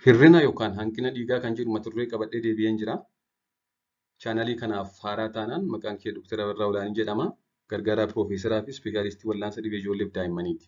Hir'ina yookaan hanqina dhiigaa kan jedhu mata duree qabadhee deebi'een jira. Chaanalii kanaaf haaraa taanaan maqaan kee Dr. Abarraa Olaanii jedhama. Gargaaraa Piroofeesaraa fi Ispeeshaalistii Wal'aansa Dhibee Ijoolleef Daa'immaniiti.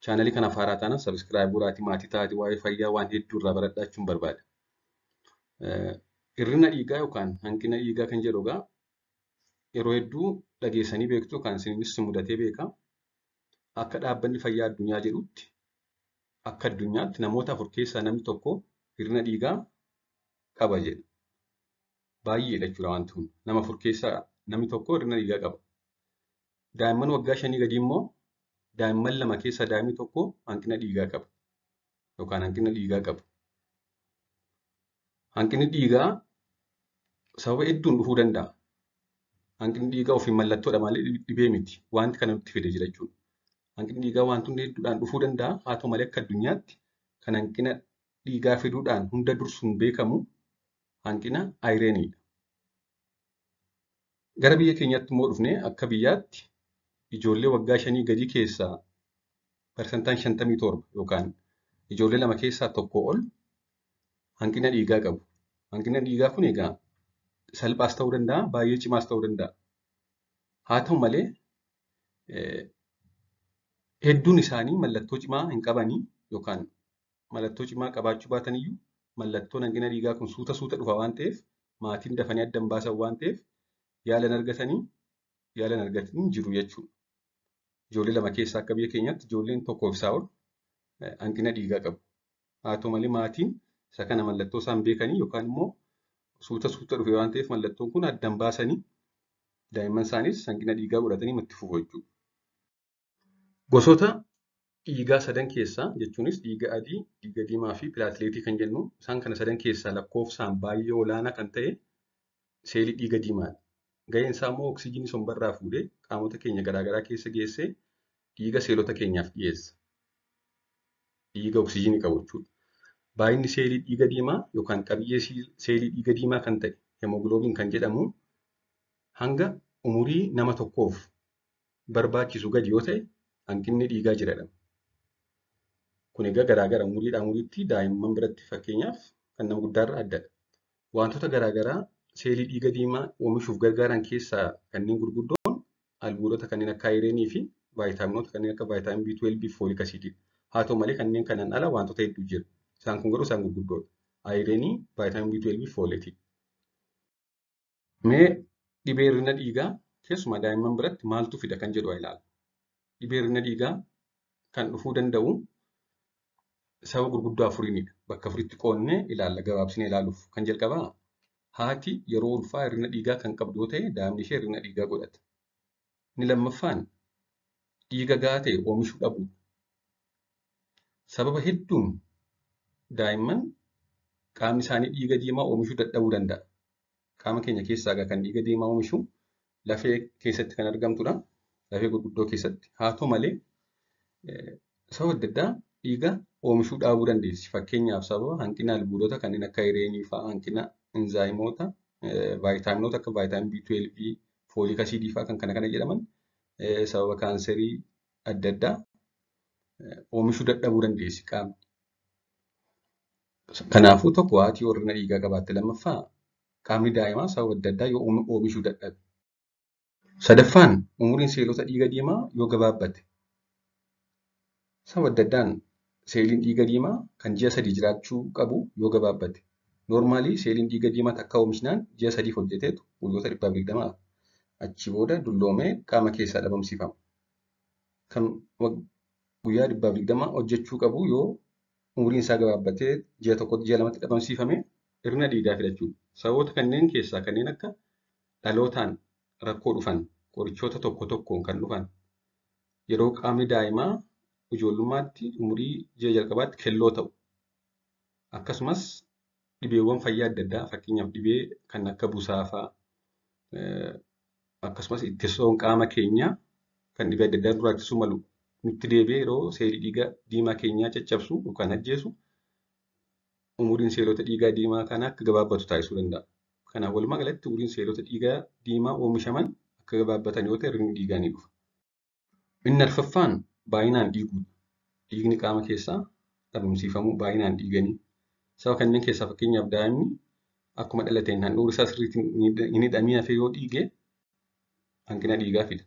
Chaanalii kanaaf haaraa taanaan subscribe godhaatii maatii ta'aatii waa'ee fayyaa waan hedduu irraa baradhaa jechuun barbaada. Hir'ina dhiigaa yookaan hanqina dhiigaa kan jedhu egaa yeroo hedduu dhageessanii beektu yookaan isinis mudatee beeka. Akka dhaabbanni fayyaa addunyaa jedhutti akka addunyaatti namoota 4 keessaa namni tokko hir'ina dhiigaa qaba jedha. Baay'eedha jechuudha wanti kun. Nama 4 keessaa namni tokko hir'ina dhiigaa qaba. Daa'imman waggaa 5 gadii immoo daa'imman 2 keessaa daa'imni tokko hanqina dhiigaa qaba yookaan hanqina dhiigaa qabu. Hanqinni dhiigaa sababa hedduun dhufuu danda'a. Hanqinni dhiigaa ofiin mallattoodha malee dhibee miti. Wanti kana nutti fide jira jechuudha. Hanqinni dhiigaa wantoonni hedduudhaan dhufuu danda'a. Haa ta'u malee akka addunyaatti kan hanqina dhiigaa fiduudhaan hunda dursuun beekamu hanqina ayireniidha. Gara biyya keenyaatti immoo dhufnee akka biyyaatti ijoollee waggaa 5 gadii keessaa 57% yookaan ijoollee 2 keessaa 1 ol hanqina dhiigaa qabu. Hanqina dhiigaa kun egaa salphaas ta'uu danda'a, baay'ee cimaas ta'uu danda'a. Haa ta'u malee hedduun isaanii mallattoo cimaa hin qabanii yookaan mallattoo cimaa qabaachuu baataniyyuu mallattoon hanqina dhiigaa kun suuta suuta dhufa waan ta'eef maatiin dafanii adda hin baasan waan ta'eef yaala hin argatanii jiru jechuudha. Ijoollee 2 keessaa akka biyya keenyaatti ijoolleen 1 fi isaa ol hanqina dhiigaa qabu. Haa ta'u malee maatiin isa kana mallattoo isaan beekanii yookaan immoo suuta suuta dhufe waan ta'eef mallattoon kun adda hin baasanii daa'imman isaaniis hanqina dhiigaa godhatanii itti fufu jechuudha. Gosoota dhiigaa sadan keessaa jechuunis dhiiga adii, dhiiga diimaa fi pilaatileetii kan jennu isaan kana sadan keessaa lakkoofsaan baay'ee olaanaa kan ta'e seelii dhiiga diimaadha. Gaheen isaa immoo oksijiinii sombarraa fuudhee qaamota keenya garaagaraa keessa geessee dhiiga seelota keenyaaf dhiyeessa. Dhiiga oksijiinii qabu jechuudha. Baay'inni seelii dhiiga diimaa yookaan qabiyyee seelii dhiiga diimaa kan ta'e hemoogiloobiin kan jedhamu hanga umurii nama tokkoof barbaachisu gadi yoo ta'e hanqinni dhiigaa jira jedhama. Kun egaa garaagara umuriidhaa umuriitti daa'imman biratti fakkeenyaaf kan nama guddaarraa addadha. Wantoota garaagaraa seelii dhiiga diimaa oomishuuf gargaaran keessaa kanneen gurguddoon albuudota kanneen akka ayirenii fi vaayitaaminoota kanneen akka vaayitaamin B12 fi foolik asiididha. Haa ta'u malee kanneen kanaan ala wantoota hedduu jira. Isaan kun garuu isaan gurguddoodha. Ayirenii, vaayitaamin B12 fi fooletii. Mee dhibee hir'ina dhiigaa keessumaa daa'imman biratti maaltu fida kan jedhu haa ilaallu. Dhibee hir'ina dhiigaa kan dhufuu danda'u sababa gurguddoo 4dha. Bakka 4tti qoodnee ilaalla gabaabsinee ilaaluuf. Kan jalqabaa haati yeroo ulfaa hir'ina dhiigaa kan qabdu yoo ta'e daa'imni ishee hir'ina dhiigaa godhata. Inni lammaffaan dhiiga gahaa ta'e oomishuu dhabuudha. Sababa hedduun daa'imman qaamni isaanii dhiiga diimaa oomishuu dadhabuu danda'a. Qaama keenya keessaa egaa kan dhiiga diimaa oomishu lafee keessatti kan argamtudha. Lafee gurguddoo keessatti. Haa ta'u malee sababa adda addaa dhiiga oomishuu dhaabuu dandeessi. Fakkeenyaaf sababa hanqina albuudota kanneen akka ayirenii fa'aa, hanqina enzaayimoota, vaayitaaminoota akka vaayitaamin B12, foolik asiidii fa'aa kan kana jedhaman sababa kaanserii adda addaa oomishuu dadhabuu dandeessi qaamni. Kanaafuu tokko haati yoo hir'ina dhiigaa qabaatte, lammaffaa qaamni daa'imaa sababa adda addaa yoo oomishuu dadhabe. Sadaffaan umuriin seelota dhiiga diimaa yoo gabaabbate. Sababa adda addaan seeliin dhiiga diimaa kan ji'a 3 jiraachuu qabu yoo gabaabbate. Noormaalii seeliin dhiiga diimaa takka oomishnaan ji'a 3 hojjeteetu guyyoota 120 achi booda dulloomee qaama keessaa dhabamsiifama. Kan guyyaa 120 hojjechuu qabu yoo umuriin isaa gabaabbatee ji'a 1tti ji'a 2tti dhabamsiifame hir'ina dhiigaa fidachuudha. Sababoota kanneen keessaa kanneen akka dhalootaan rakkoo dhufan, qorichoota tokko tokkoon kan dhufan, yeroo qaamni daa'imaa ijoollummaatti umurii ji'a jalqabaatti kelloo ta'u, akkasumas dhibeewwan fayyaa adda addaa fakkeenyaaf dhibee kan akka busaa fa'aa akkasumas ittisoon qaama keenyaa kan dhibee adda addaa duraa ittisuu malu nutti deebi'ee yeroo seelii dhiiga diimaa keenyaa caccabsu yookaan ajjeesu umuriin seelota dhiigaa diimaa kana akka gabaabbatu taasisuu danda'a. Kanaaf walumaa galatti umuriin seelota dhiigaa diimaa oomishaman akka gabaabbatan yoo ta'e hir'inni dhiigaa ni dhufa. Inni arfaffaan baay'inaan dhiiguudha. Dhiigni qaama keessaa dhabamsiifamuu baay'inaan dhiiganii. Sababa kanneen keessaa fakkeenyaaf daa'imni akkuma dhalateen handhuurri isaa sirriitti hin hidhamiin hafee yoo dhiige hanqina dhiigaa fida.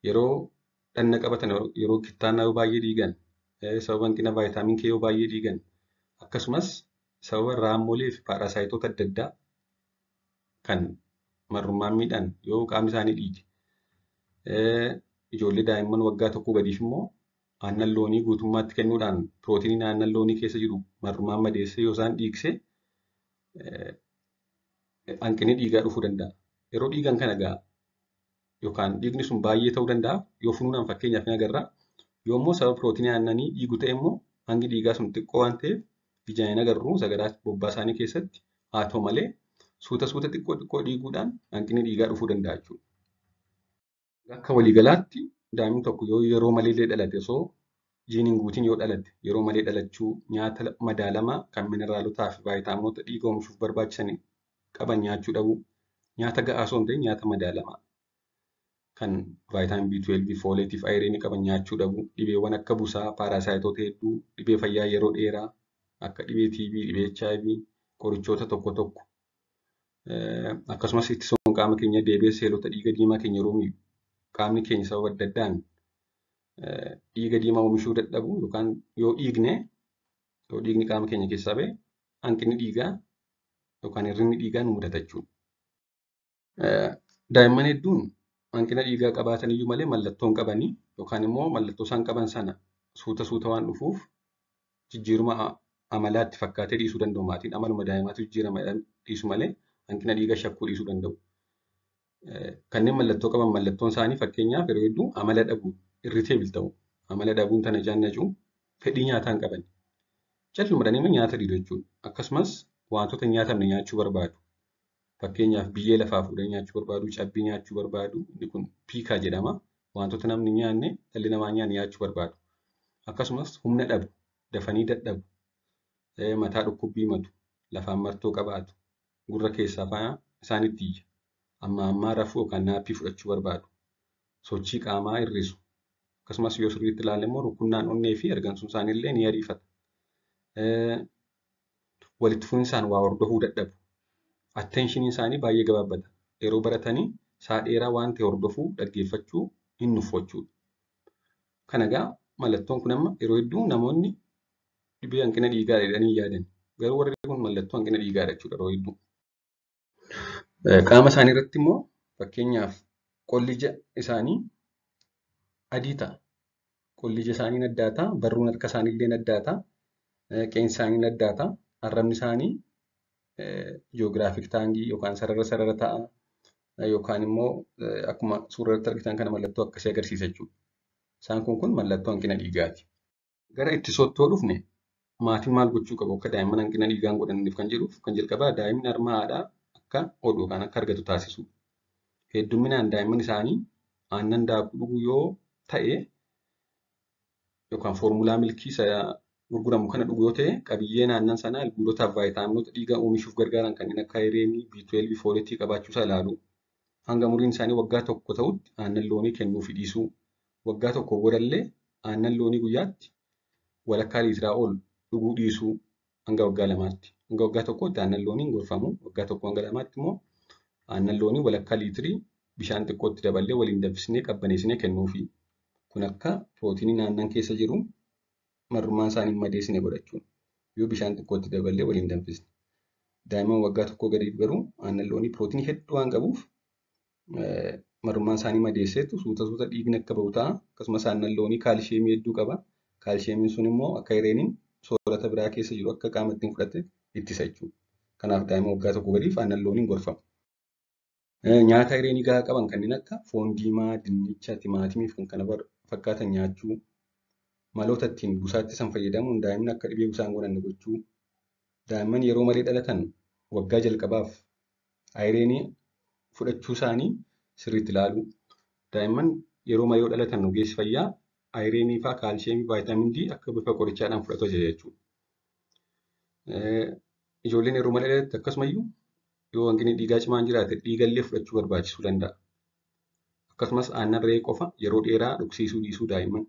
Yeroo dhanna qabatan yeroo kittaannaa yoo baay'ee dhiigan, sababa hanqina vaayitaamin K yoo baay'ee dhiigan, akkasumas sababa raammolee fi paarasaayitoota adda addaa kan marrummaan miidhan yoo qaamni isaanii dhiige. Ijoollee daa'imman waggaa tokkoo gadiif immoo aannan loonii guutummaatti kennuudhaan pirootiiniin aannan loonii keessa jiru marrummaan madeessee yoo isaan dhiigse hanqinni dhiigaa dhufuu danda'a. Yeroo dhiigan kana egaa yookaan dhiigni sun baay'ee ta'uu danda'a. Yoo funuunaan fakkeenyaaf ni agarra. Yoo immoo sababa pirootiinii aannanii dhiigu ta'e immoo hangi dhiigaa sun xiqqoo waan ta'eef ijaan hin agarru sagaraa bobbaa isaanii keessatti haa ta'u malee suuta suuta xiqqoo xiqqoo dhiiguudhaan hanqinni dhiigaa dhufuu danda'a jechuudha. Akka waliigalaatti daa'imni tokko yoo yeroo malee dhalate osoo jiiniin guutiin yoo dhalate yeroo malee dhalachuu nyaata madaalamaa kan mineraalotaa fi vaayitaaminoota dhiiga oomishuuf barbaachisan qaban nyaachuu dhabuu nyaata ga'aa osoo hin ta'in nyaata madaalamaa kan vaayitaamin B12, fooleetii fi ayireenii qaban nyaachuu dhabuu dhibeewwan akka busaa, paarasaayitoota hedduu, dhibee fayyaa yeroo dheeraa akka dhibee TB, dhibee HIV, qorichoota tokko tokko akkasumas ittisuun qaama keenya deebi'ee seelota dhiiga diimaa keenya yeroo miidhu qaamni keenya sababa adda addaan dhiiga diimaa oomishuu dadhabu yookaan yoo dhiigne yoo dhiigni qaama keenya keessaa ba'e hanqinni dhiigaa yookaan hir'inni dhiigaa nu mudata jechuudha. Daa'imman hedduun hanqina dhiigaa qabaatan iyyuu malee mallattoo hin qabanii yookaan immoo mallattoo isaan qaban sana suuta suuta waan dhufuuf jijjiirama amalaatti fakkaatee dhiisuu danda'u maatiin amaluma daa'imaatu jijjiirama dhiisu malee hanqina dhiigaa shakkuu dhiisuu danda'u. Kanneen mallattoo qaban mallattoon isaanii fakkeenyaaf yeroo hedduu amala dhabuu, irriteebil ta'uu, amala dhabuun tana jaan fedhii nyaataa hin qaban. Calluma jedhanii nyaata didu jechuudha. Akkasumas wantoota hin nyaatamne nyaachuu barbaadu. Fakkeenyaaf biyyee lafaa fuudhanii nyaachuu barbaadu, cabbii nyaachuu barbaadu. Inni kun piikaa jedhama. Wantoota namni hin nyaanne dhalli namaa hin nyaanne nyaachuu barbaadu. Akkasumas humna dhabu, dafanii dadhabu, mataa dhukkubbii himatu, lafaan martoo qabaatu, gurra keessaa fa'aa isaanitti iyya. Amma ammaa rafuu yookaan naappii fudhachuu barbaadu. Sochii qaamaa hir'isu. Akkasumas yoo sirriitti ilaalle immoo rukunnaan onnee fi argamsuun isaanii illee ni ariifata. Walitti fufinsaan waa hordofuu dadhabu. Atteenshiniin isaanii baay'ee gabaabbata. Yeroo baratanii sa'a dheeraa waan ta'e hordofuu, dhaggeeffachuu hin nufu jechuudha. Kana egaa mallattoon kun amma yeroo hedduu namoonni dhibee hanqina dhiigaa jedhanii hin yaadan. Garuu warri kun mallattoo hanqina dhiigaadha jechuudha yeroo hedduu. Qaama isaanii irratti immoo fakkeenyaaf qolli ija isaanii adii ta'a. Qolli ija isaanii addaa ta'a. Barruun harka isaanii illee addaa ta'a. Qeensi isaanii addaa ta'a. Arrabni isaanii ji'oogiraafik taangii yookaan sarara sarara ta'a. Yookaan immoo akkuma suura irratti argitan kana mallattoo akkasii agarsiisa jechuudha. Isaan kun mallattoo hanqina dhiigaati. Gara ittisootti yoo dhufne maatiin maal gochuu qabu akka daa'imman hanqina dhiigaa hin godhanneef kan jedhuuf kan jalqabaa daa'imni harma haadhaa akka hodhu yookaan akka argatu taasisuu. Hedduminaan daa'imman isaanii aannan daakuu dhuguu yoo ta'e yookaan foormulaa milkii isa gurguramu kana dhugu yoo ta'e qabiyyeen aannan sanaa albuudotaa fi vaayitaaminoota dhiigaa oomishuuf gargaaran kanneen akka ayireenii, B12, fooletii qabaachuu isaa ilaalu. Hanga umuriin isaanii waggaa tokko ta'utti aannan loonii kennuufii dhiisuu. Waggaa tokko boodallee aannan loonii guyyaatti walakkaa liitiraa ol dhuguu dhiisuu hanga waggaa lamaatti. Hanga waggaa tokkootti aannan loonii hin gorfamu. Waggaa tokko hanga lamaatti immoo aannan loonii walakkaa liitirii bishaan xiqqootti daballee waliin danfisnee qabbaneessinee kennuufi. Kun akka pirootiiniin aannan keessa jiru marrummaan isaanii hin madeessine godha jechuudha. Yoo bishaan xiqqootti daballee waliin danfisne. Daa'imman waggaa tokkoo gadiif garuu aannan loonii pirootiinii hedduu waan qabuuf marrummaan isaanii madeesseetu suuta suuta dhiigni akka ba'u ta'a. Akkasumas aannan loonii kaalshiyeemii hedduu qaba. Kaalshiyeemiin sun immoo akka hireeniin soorata biraa keessa jiru akka qaama ittiin fudhate ittisa jechuudha. Kanaaf daa'ima waggaa tokko gadiif aannan looniin gorfama. Nyaata hireenii gahaa qaban kanneen akka foon diimaa, dinnicha, timaatimii fi kan kana fakkaatan nyaachuu. Maloota ittiin busaa ittisan fayyadamuun daa'imni akka dhibee busaa hin godhanne gochuu. Daa'imman yeroo malee dhalatan waggaa jalqabaaf ayireenii fudhachuu isaanii sirriitti ilaaluu. Daa'imman yeroo malee yoo dhalatan ogeessi fayyaa ayireenii fa'aa kaalshiyeemii, vaayitaamin D akka bifa qorichaadhaan fudhatu ajaja jechuudha. Ijoolleen yeroo malee dhalatte akkasumayyuu yoo hanqinni dhiigaa cimaan jiraate dhiigallee fudhachuu barbaachisuu danda'a. Akkasumas aannan re'ee qofa yeroo dheeraa dhugsiisuu dhiisuu daa'imman.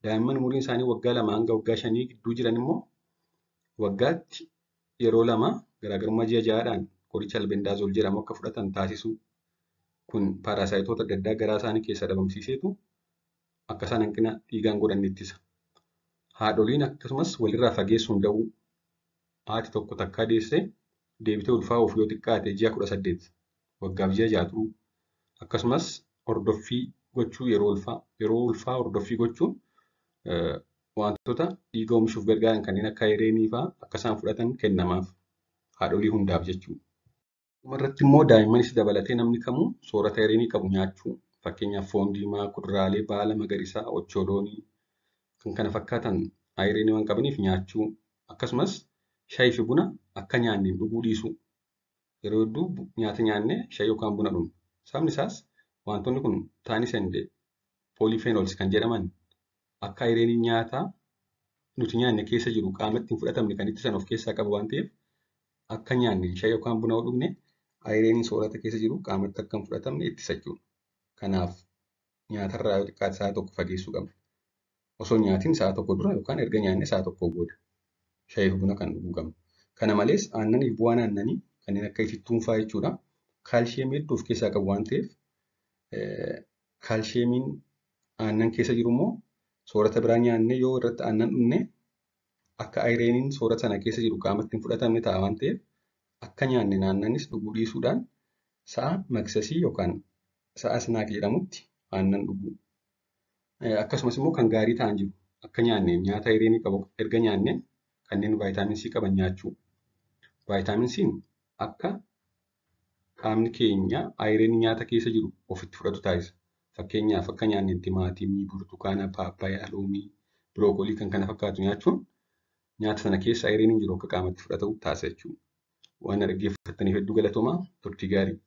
Daa'imman umuriin isaanii waggaa 2 hanga waggaa 5 gidduu jiran immoo waggaatti yeroo 2 garaagarummaa ji'a 6dhaan qoricha albendaazool jedhamu akka fudhatan taasisuu. Kun paarasaayitoota adda addaa garaa isaanii keessaa dhabamsiiseetu akka isaan hanqina dhiigaa hin godhanne ittisa. Haadholiin akkasumas walirraa fageessuun da'uu. Haati tokko takkaa deessee deebitee ulfaa'uuf yoo xiqqaate ji'a 18 waggaaf ji'a 6 turuu. Akkasumas hordoffii gochuu yeroo ulfaa. Yeroo ulfaa hordoffii gochuun wantoota dhiiga oomishuuf gargaaran kanneen akka ayireenii fa'aa akka isaan fudhatan kennamaaf haadholii hundaaf jechuudha. Dhumarratti immoo daa'immanis dabalatee namni kamuu soorata ayireenii qabu nyaachuu fakkeenyaaf foon diimaa, kuduraalee, baala magariisaa, ocholoonii kan kana fakkaatan ayireenii waan qabaniif nyaachuu akkasumas shaayii fi buna akka nyaanneen dhuguu dhiisuu. Yeroo hedduu nyaata nyaannee shaayii yookaan buna dhugna. Sababni isaas wantoonni kun taanis and polyphenols kan jedhaman akka ayireeniin nyaataa nuti nyaanne keessa jiru qaamatti hin fudhatamne kan ittisan of keessaa qabu waan ta'eef akka nyaanne shaayii yookaan buna yoo dhugne ayireeniin soorata keessa jiru qaamatti akka hin fudhatamne ittisa jechuudha. Kanaaf nyaatarraa yoo xiqqaate sa'a 1 fageessuu qabna. Osoo hin nyaatiin sa'a 1 dura yookaan erga nyaannee sa'a 1 booda shaayii fi buna kan dhuguu qabna. Kana malees aannanii fi bu'aan aannanii kanneen akka itittuun fa'aa jechuudha. Kaalshiyeemii hedduu of keessaa qabu waan ta'eef kaalshiyeemiin aannan keessa jiru immoo soorata biraa nyaannee yoo irratti aannan dhugne akka ayireeniin soorata sana keessa jiru qaamatti hin fudhatamne ta'a waan ta'eef akka nyaanne aannanis dhuguu dhiisuudhaan sa'a maksasii yookaan sa'a snaak jedhamutti aannan dhuguu. Akkasumas immoo kan gaarii ta'an jiru akka nyaanne nyaata ayireenii qabu erga nyaanne kanneen vaayitaamin C qaban nyaachuu. Vaayitaamin C'n akka qaamni keenya ayireenii nyaata keessa jiru ofitti fudhatu taasisa. Fakkeenyaaf akka nyaanne timaatimii, burtukaana, paappayaa, loomii, birookolii kan kana fakkaatu nyaachuun nyaata sana keessa ayireeniin jiru akka qaamatti fudhatamu taasisa jechuudha. Waan na dhaggeeffattaniif hedduu galatoomaa turtii gaarii.